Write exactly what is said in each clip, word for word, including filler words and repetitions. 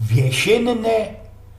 Wiesiynne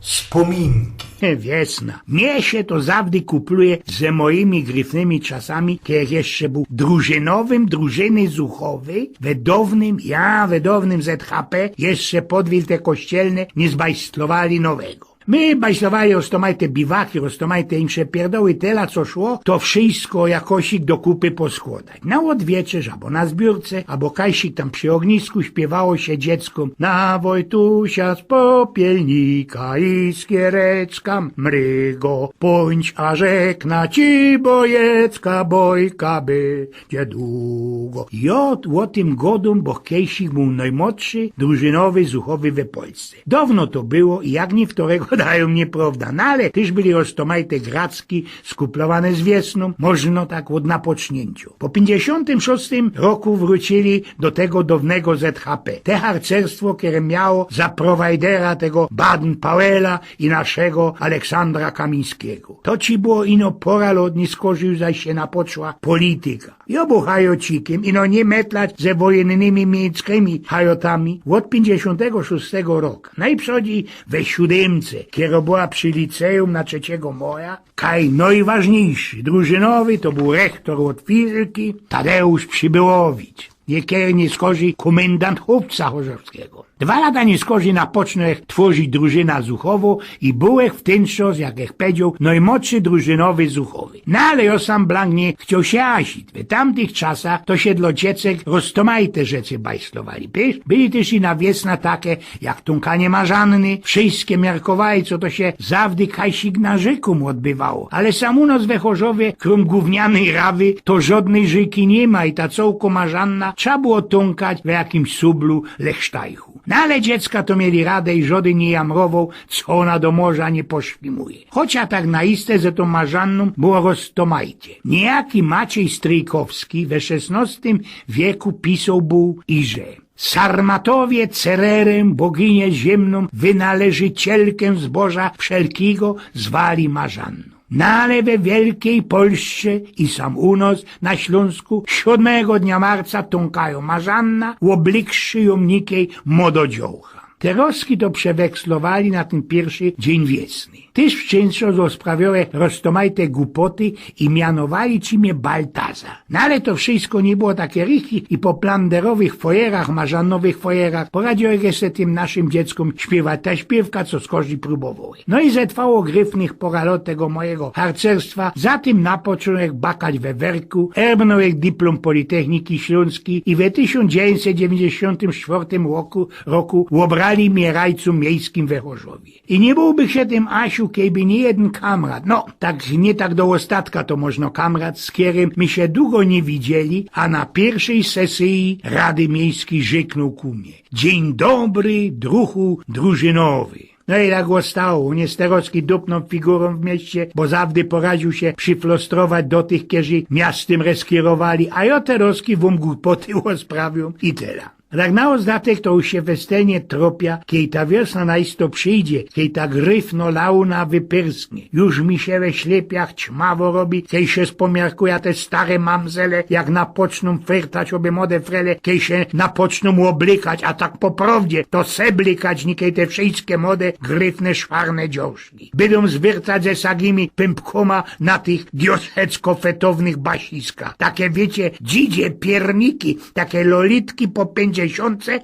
spōminki. Wiesna. Mie sie to zawdy kupluje ze mojimi gryfnymi czasami, kej jeszcze bōł drużynowym drużyny zuchowyj, we downym, ja, we downym Z H P, jeszcze podwil te kościelne niy zbajslowali nowego. My bajslowali roztomajte biwaki, roztomajte insze pierdoły, tela co szło, to wszysko jakosik do kupy poskłodać. Na ôdwieczerz, abo na zbiōrce, abo kajsik tam przi ôgnisku śpiywało sie dzieckōm: „Na Wojtusia z popielnika iskiereczka mrygo, pōńdź, a rzekna ci, bojecka bojka by niydługo”. I ô, ô tym godōm, bo kejsik bōł nojmłodszy drużynowy zuchowy we Polsce. Downo to było i jak niyftorego dajōm niyprowda, no ale tyż byli roztomajte gracki, skuplowane z wiesnōm, możno tak ôd napoczniyncio. Po piyńćdziesiōntym szōstym roku wrōcili do tego downego Z H P. Te harcerstwo, kere miało za prowajdera tego Baden-Powella i naszego Aleksandra Kamińskigo. To ci było ino pora lot, niy skorzij, zaś sie napoczła polityka. Jo bōł hajocikiym, ino niy metlać ze wojynnymi miyńskimi hajotami. Ôd piyńćdziesiōntego szōstego roku, nojprzodzi we siódymce, kero była przi licejōm na trzeciego moja, kaj nojważniyjszy drużynowy to bōł rechtor ôd fizyki Tadeusz Przybyłowicz, niykery niy skorzij, kōmendant hupca chorzowskigo. Dwa lata niy skorzij napoczōnōch twōrzić drużyna zuchowõ i bōłech w tyn czas, jak ech pedzioł, nojmłodszy drużynowy zuchowy. No ale jo sam blank niy chcioł sie asić. W tamtych czasach to sie dlŏ dziecek roztomajte rzeczy bajslowali. Wiesz? Byli tyż i na wiesna take, jak tōnkanie marzanny, wszyjske miarkowali, co to sie zawdy kajsik na rzykōm ôdbywało. Ale sam u nos we Chorzowie, krōm gōwnianyj rawy, to żŏdnyj rzyki niy ma i ta cołko marzanna trza było tōnkać we jakimś sublu, lechsztajchu. No ale dziecka to mieli radã i żŏdyn niy jamrowoł, co ôna do morza niy poszwimuje. Chocia tak na iste ze tōm marzannōm było roztomajcie. Niyjaki Maciyj Stryjkowski we szesnŏstym wieku pisoł bōł, iże Sarmatowie cererym boginie ziymnōm, wynależycielkã zboża wszelkigo zwali marzannōm. No ale we wielkij Polsce i sam u nos na Ślōnsku siōdmego dnia marca tōnkajōm marzanna, ôblykszy jōm nikej młododziołcha. Terŏzki to przewekslowali na tyn piyrszy dziyń wiesny. Tyż w czynszŏ rozprawiŏłech roztomajte gupoty i mianowali ci mie Baltaza. No ale to wszysko niy było take richtig i po planderowych fojerach, marzannowych fojerach poradziołech jeszcze tym naszym dzieckōm śpiywać ta śpiywka, co skorzij próbowoły. No i zetrwało gryfnych pora lot tego mojigo harcerstwa, za tym napoczōnōłech bakać we werku, erbnōłech dyplōm Politechniki Ślōnskij i we tysiōnc dziewiyńćset dziewiyńćdziesiōntym sztwŏrtym roku, roku ôbrali mie rajcōm miejskim we Chorzowie. I niy bōłbych sie tym asił, kejby niy jedyn kamrat, no, tak, niy tak do ôstatka to możno kamrat, z kerym my sie dugo niy widzieli, a na piyrszij sesyji Rady Miejskij rzyknōł ku mie: „Dziyń dobry, druchu drużynowy”. No i tak ôstało, niy Sterowski dupnōm figurōm w mieście, bo zawdy poradziōł sie prziflostrować do tych, kerzy miastym reskirowali, a jo terŏzki wōm gupoty ôsprawiōm i tela. Tak na ôstatek to już sie festelnie tropia, kej ta wiosna na isto przijdzie, kej ta gryfnŏ launa wypyrsknie. Już mi sie we ślepia ćmawo robi, kej sie spomiarkujã te stare mamzele, jak napoczōm fyrtać ôbe mode frele, kej sie napoczōm ôblykać, a tak po prŏwdzie to se blykać nikej te wszyjske mode, gryfne, szwarne dziołsz. Bydōm zwyrtać ze sagimi pympkōma na tych dioseckofetownych basiskach. Take, wiycie, dzidzie piyrniki, take lolitki po piyńćdziesiōntce,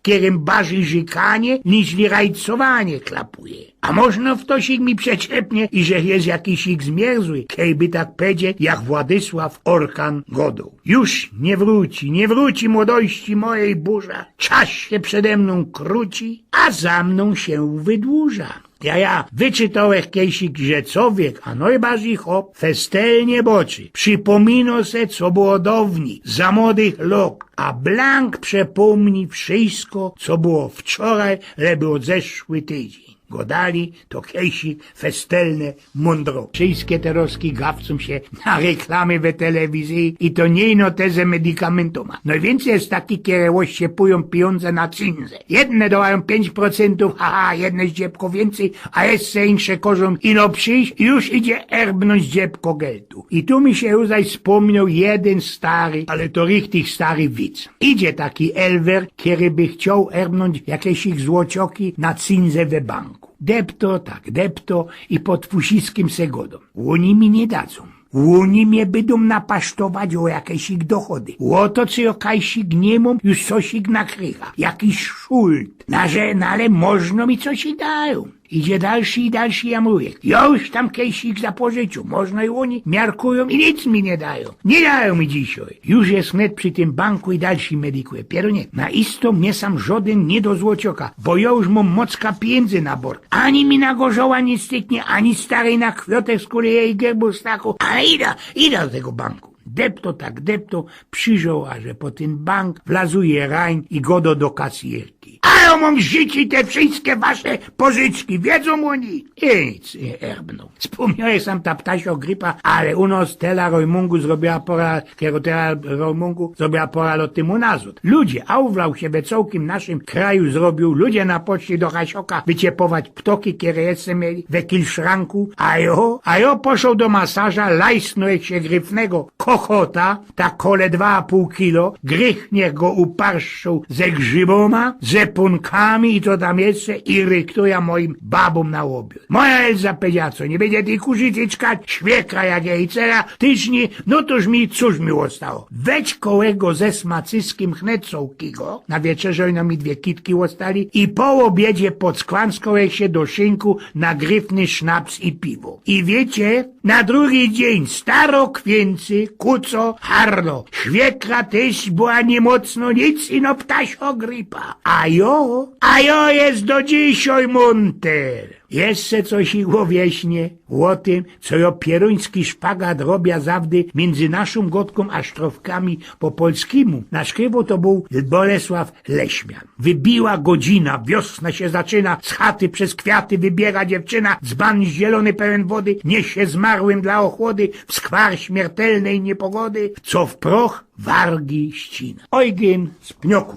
kerym barzij rzykanie, niźli rajcowanie klapuje. A możno ftoś mi przyczepnie, iże je jakiś ich zmierzły, kejby tak pedzie, jak Władysław Orkan godōł. Już niy wrōci, niy wrōci młodości mojej burza. Czas sie przede mnōm krōci, a za mnōm sie wydłuża. Ja, ja, wyczytołech kejsik, że cowiek, a nojbarzij chop, festelnie boczy. Przipōminŏ se, co było downij, za młodych lŏt, a blank przepōmni wszysko, co było wczoraj, lebo zeszły tydziyń. godali, to kejsik festelne mōndro. Wszyjske terŏzki gawcōm sie na reklamy we telewizyji i to niy ino te ze medikamentōma. Nojwiyncyj je takich, kere ôszczepujōm pijōndze na cynze. Jedne dŏwajōm piyńć procyntōw, ha, ha, jedne zdziebko wiyncyj, a jeszcze insze korzōm ino prziś i już idzie erbnōńć zdziebko geltu. I tu mi sie już zaś spōmnioł jedyn stary, ale to richtig stary wic. Idzie taki elwer, kery by chcioł erbnōńć jakeś ich złocioki na cynze we banku. Depto, tak depto i pod fusiskim se godōm. Ôni mi niy dadzōm. Ôni mie bydōm napasztować ô jakeś ich dochody. Ô to, co jŏ kajsik niy mōm, już coś ich nakrycha. Jakiś szult. Na że, no ale możno mi coś i dajōm. Idzie dalszy i dalszy, jŏ mōwię. Jŏ już tam kejsik zapożyczōł. Możno i ôni miarkujōm i nic mi niy dajōm. Niy dajōm mi dzisiej. Już je wnet przi tym banku i dalszy medikuje. Pierōnie, na isto mie sam żodyn niy dŏ złocioka, bo jŏ już mōm mocka pijyndzy na bord. Ani mi na gorzoła niy styknie, ani starej na kwiotek, skoro jeji gerbu staku. Ale ida, ida do tego banku. Depto, tak depto, prziżoła, że po tyn bank wlazuje Rajn i godo do kasjerki: „A jŏ mōm życzyć te wszyjske wasze pożyczki, wiedzōm ôni?” I nic niy erbnōł. Spōmniŏł sam ta ptasiŏ gripa, ale u nŏs tela rojmōngu zrobiła pora, kero tela rojmōngu zrobiła pora lot tymu nazŏd. Ludzie, auflach sie we cołkim naszym kraju zrobiōł, ludzie napoczli do Hasioka wyciepować ptoki, kere jeszcze mieli we kilszranku, a jŏ, a jŏ poszoł do masaża, lajsnōł sie gryfnego kochota, tak kole dwa a pōł kilo, gryfnie go uparzczōł ze grzybōma, ze pōnkami i co tam jeszcze, i rychtuja mojim babōm na ôbiŏd. Moja Elza powiedziała, co niy bydzie tyj kurzicy czkać, świekra jak jajcera, tyż niy, no toż mi, cōż mi ôstało? Weć kołego ze smacyskim wnet cołkigo, na wieczerzŏ ino mi dwie kitki ôstali i po ôbiedzie pockłanskōł sie do szynku na gryfny sznaps i piwo. I wiycie, na drugi dziyń staro, kwiyncy, kuco, hardo. Świekra tyż była niymocno nic, ino ptasiŏ gripa. A jŏ, a jŏ je do dzisiej mōnter. Jeszcze coś i ô wieśnie, ô tym, co jŏ pierōński szpagat robia zawdy miyndzy naszōm godkōm a sztrofkami po polskimu. Naszkrywoł to bōł Bolesław Leśmian. Wybiła godzina, wiosna sie zaczyna, z chaty bez kwiaty wybiega dziewczyna, dzban zielōny pełen wody, niesie zmarłym dlŏ ôchody, w skwar śmiertelnyj niypogody, co w proch wargi ścina. Ojgyn z Pniokōw.